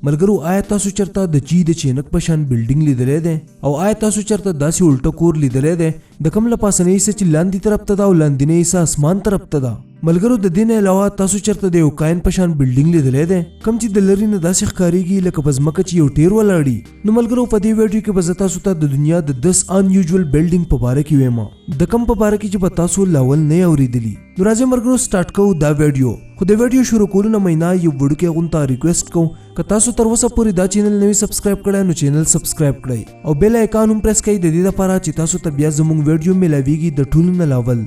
ملګرو، آیا تاسو چرته د چی د چینک په شان بلډینګ لیدلی دی؟ او آیا تاسو چرته داسې الټه کور لیدلی دی د کوم له پاسنۍ حصه چې لاندې طرف ته ده او لاندینۍ حصه اسمان طرف ته ده؟ ملګرو، د دې نه علاوه تاسو چرته د یو کاین په شان بلډینګ لیدلی دی کوم چې د لرې نه داسې ښکاریږي لکه په ځمکه چې یو ټیر ولاړي؟ نو ملګرو، په دې ویډیو کې به زه تاسو ته د دنیا د 10 ان یوژوال بلډینګ په باره کې وایم، د کوم په باره کې چې به تاسو لا اول نه اوریدلی. نو راځئ ملګرو، سټارټ کوو دا ویډیو. خو د ویډیو شروع کولو نه مینا یو وړوکی غونته ریکویسټ کوم، که تاسو تر اوسه پورې دا چینل نه وي سبسکرایب کړی نو چینل سبسکرایب کړئ او بیل آیکان هم پریس کړئ، د دې لپاره چې تاسو ته بیا زموږ ویډیو میلاویږي د ټولو نه لاول.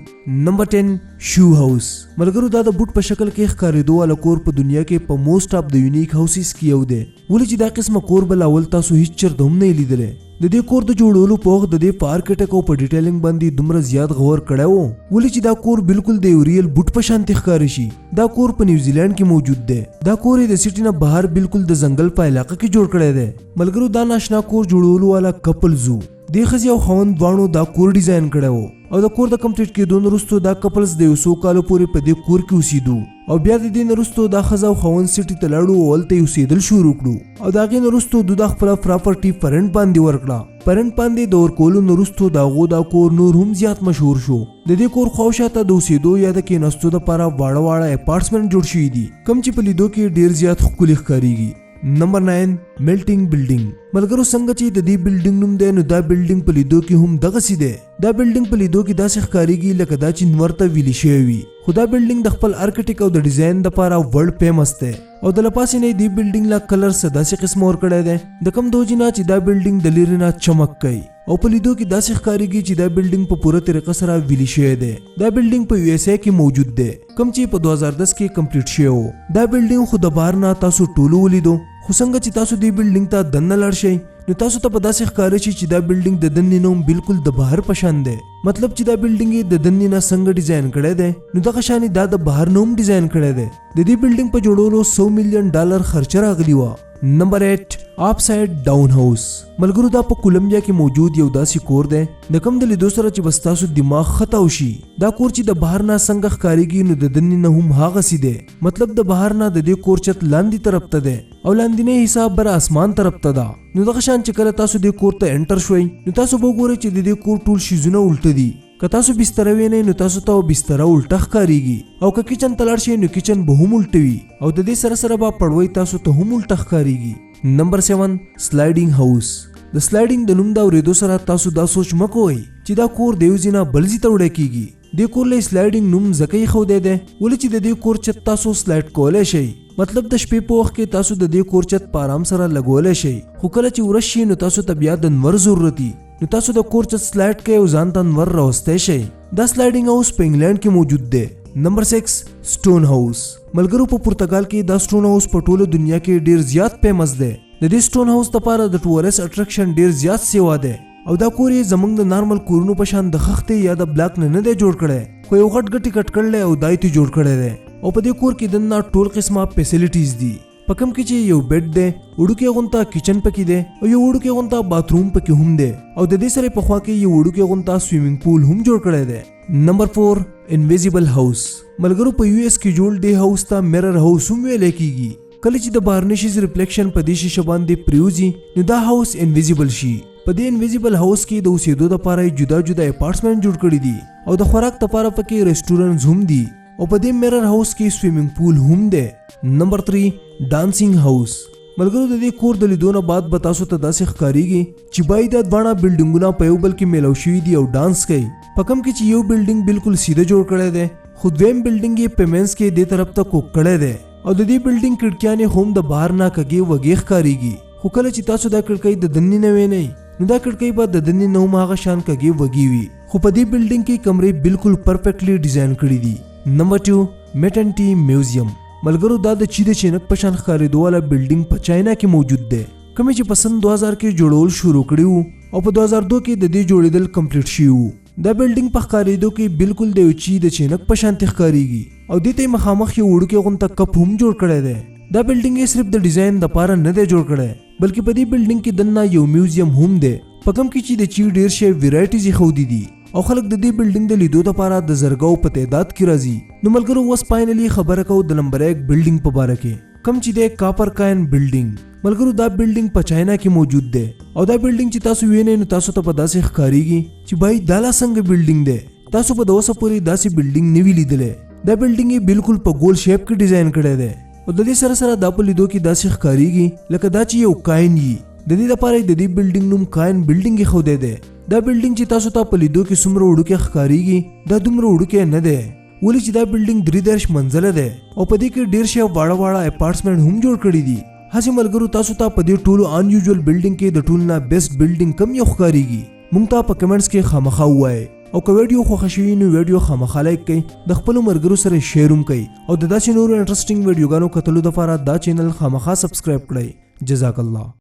نمبر 10، شو هاوس. ملګرو، دا د بوټ په شکل کې ښکارېدو والا کور په دنیا کې په موسټ اف د یونیک هاوسز کې یو دی، ولې چې دا قسمه کور به لاول تاسو هیڅ چېرته هم نه لیدلی. د دې کور د جوړولو په وخت د دې په آرکیټیک او په ډیټیلینګ باندې دومره زیات غور کړی وو، ولې چې دا کور بالکل د یو ریل بوټ په شانتې ښکاري شي. دا کور په نیوزیلینډ کې موجود دی. دا کور یې د سیټي نه بهر بالکل د ځنګل په علاقه کې جوړ کړی دی. ملګرو، دا ناشنا کور جوړولو والا کپلز وو. دې ښځې او خاوند دواړو دا کور ډیزاین کړی وو او د کور د کمپلیټ کېدو نه وروسته دا کپلز د یو څو کالو پورې په دې کور کې اوسېدو او بیا د دې نه وروسته دا ښځه او خاوند سیټي ته لاړو او هلته یې اوسېدل شروع کړو او د هغې نه وروسته دوی دا خپله پراپرټي په رنټ باندې ورکړه. په رنټ باندې د ورکولو نه وروسته د هغو دا کور نور هم زیات مشهور شو. د دې کور خواوشا ته د اوسېدو یا د کېناستو دپاره واړه واړه اپارټمنټ جوړ شوي دي، کوم چې په لیدو کې ډیر زیات ښکلي ښکاریږي. نمبر 9، میلټینګ بلډینګ. ملګرو، څنګه چې د دې بلډینګ نوم دی نو دا بلډینګ په لیدو کې هم دغسې دی. دا بلډینګ په لیدو کې داسې ښکاریږي لکه دا چې نور ته ویلي شوی وي، خو دا بلډینګ د خپل آرکیټیک او د ډیزاین دپاره ورلډ فیمس دی او د لپاسې نه دې بلډینګ لا کلر څه داسې قسم ورکړی دی د کوم د وجې نه چې دا بلډینګ د لیرې نه چمک کوي او په لیدو کې داسې ښکاریږي چې دا بلډینګ په پوره طریقه سره ویلي شوی دی. دا بلډینګ په یو ایس ای کې موجود دی، کوم چې په 2010 کې کمپلیټ شوی و. دا بلډینګ خو د بهر نه تاسو ټولو ولیدو، خو څنګه چې تاسو دې بلډینګ ته دننه لاړ شئ نو تاسو ته په داسې ښکاره شي چې دا بلډینګ د دننې نه هم بالکل د بهر په شان دی. مطلب چې دا بلډینګ یې د دننې نه څنګه ډیزاین کړی دی نو دغه شان یې دا د بهر نه هم ډیزاین کړی دی. د دې بلډینګ په جوړولو 100 ملیون ډالر خرچه راغلی وه. نمبر 8، اپ ساید ډاون هاوس. ملګرو، دا په کولمبیا کې موجود یو داسې کور دی د کوم د لیدو سره چې بس تاسو دماغ خطاو شي. دا کور چې د بهر نه څنګه ښکاریږي نو د دننې نه هم هغسې دی. مطلب د بهر نه د دې کور چت لاندې طرف ته دی او لاندینۍ حصه بر اسمان طرف ته ده. نو دغه شان چې کله تاسو دې کور ته انټر شوئ نو تاسو به وګورئ چې د دې کور ټول شیزونه الټه دي. که تاسو بستره وینئ نو تاسو ته بستره الټه ښکاریږي او که کچن ته لاړ شئ نو کچن به هم الټه وي او د دې سره سره به پړوی تاسو ته هم الټه ښکاریږي. نمبر 7، سلایډینګ هاوس. د سلایډینګ د نوم د اورېدو سره تاسو دا سوچ مه کوئ چې دا کور د یو ځای نه بل ځای ته وړی کیږي. دې کور له سلایډینګ نوم ځکه ایښودی دی، ولې چې د دې کور چت تاسو سلایډ کولی شئ. مطلب د شپې په وخت کې تاسو د دې کور چت په آرام سره لګولی شئ، خو کله چې ورځ شي نو تاسو ته بیا د نور ضرورت وي، نو تاسو د کور چت سلایډ کوئ او ځان ته نور راوستی شئ. دا سلایډینګ هاوس په انګلینډ کې موجود دی. نمبر 6، سټون هاوس. ملګرو، په پرتګال کې دا سټون هاوس په ټوله دنیا کې ډیر زیات فیمس دی. د دې سټون هاوس لپاره د ټورست اټریکشن ډیر زیات سیوا دی او دا کور یې زمونږ د نارمل کورونو په شان د خښتې یا د بلاک نه نه دی جوړ کړی، خو یو غټ ګټي کټ کړلی او دای ته جوړ کړی دی او په دې کور کې دننه ټول قسمه فیسیلیټیز دي، په کوم کې چې یو بیډ دی، وړوکی غونته کچن پکې دی او یو وړوکی غونته باتروم پکې هم دی او د دې سره په خوا کې یو وړوکی غونته سویمنګ پول هم جوړ کړی دی. نمبر 4، انویزیبل هاوس. ملګرو، په یو ایس کې جوړ دی هاوس ته میرر هاوس هم ویل کیږي. کله چې د بهرني شیز ریفلیکشن په دې شیشه باندې پریوځي نو دا هاوس انویزیبل شي. په دې انویزیبل هاوس کې د اوسېدو لپاره جدا جدا اپارټمنټ جوړ کړي دي او د خوراک لپاره پکې ریسټورانټس هم دي او په دې میرر هاوس کې سویمنګ پول هم دی. نمبر 3، ډانسینګ هاوس. ملګرو، د دې کور د لیدو نه بعد به تاسو ته داسې ښکاریږي چې باید دا دواړه بلډینګونه په یو بل کې میلاو شوي دي او ډانس کوي، په کوم کې چې یو بلډینګ بالکل سیده جوړ کړی دی، خو دویم بلډینګ یې په منځ کې دې طرف ته کوږ کړی دی او د دې بلډینګ کړکیانې هم د بهر نه کږې وږې ښکاریږي، خو کله چې تاسو دا کړکۍ د دننې نه وینئ نو دا کړکۍ به د دننې نه هم هغه شان کږې وږې وي، خو په دې بلډینګ کې کمرې بالکل پرفیکټلی ډیزاین کړي دي. نمبر 2، میټنټي میوزیم. ملګرو، دا د چی د چینک په شان ښکارېدو والا بلډینګ په چاینا کې موجود دی، کومې چې په سن 2000 کې جوړول شروع کړي وو او په 2002 کې د دې جوړېدل کمپلیټ شوي وو. دا بلډینګ په ښکارېدو کې بالکل د یو چی د چینک په شانتې ښکاریږي او دې ته یې مخامخ یو وړوکی غونته کپ هم جوړ کړی دی. دا بلډینګ یې صرف د ډیزاین دپاره نه دی جوړ کړی، بلکې په دې بلډینګ کې دننه یو میوزیم هم دی، په کوم کې چې د چی ډیر شی ویرایټیز ایښودي دي او خلک د دې بلډینګ د لیدو لپاره د زرګاو په تعداد کې راځي. نو ملګرو، اوس فاینلی خبره کوو د نمبر 1 بلډینګ په باره کې. کوم چې دی کاپر کاین بلډینګ. ملګرو دا بلډینګ په چاینا کې موجود دی او دا بلډینګ چې تاسو وینئ نو تاسو ته په داسې ښکاریږي چې بای دا لا څنګه بلډینګ دی. تاسو به د اوسه پورې داسې بلډینګ نه وي لیدلی. دا بلډینګ یې بالکل په ګول شیپ کې ډیزاین کړی دی او د دې سره سره دا په لیدو کې داسې ښکاریږي لکه دا چې یو کاین یي. د دې لپاره یې د دې بلډینګ نوم کاین بلډینګ ایښودی دی. دا بلډینګ چې تاسو ته په لیدو کې څومره وړوکی ښکاریږي دا دومره وړوکی نه دی، ولې چې دا بلډینګ 33 منزله دی او په دې کې ډیر شی واړه واړه اپارټمنټ هم جوړ کړي دي. هسې ملګرو تاسو ته په دې ټولو ان یوژوال بلډینګ کې د ټولو نه بیسټ بلډینګ کوم یو ښکاریږي؟ مونږ ته په کمنټس کې خامخا ووایئ او که ویډیو خوښه شوي نو ویډیو خامخا لایک کړئ، د خپلو ملګرو سره شیر هم کړئ او د داسې نورو انټرسټینګ ویډیوګانو کتلو لپاره دا چینل خامخا سبسکرایب کړئ. جزاک الله.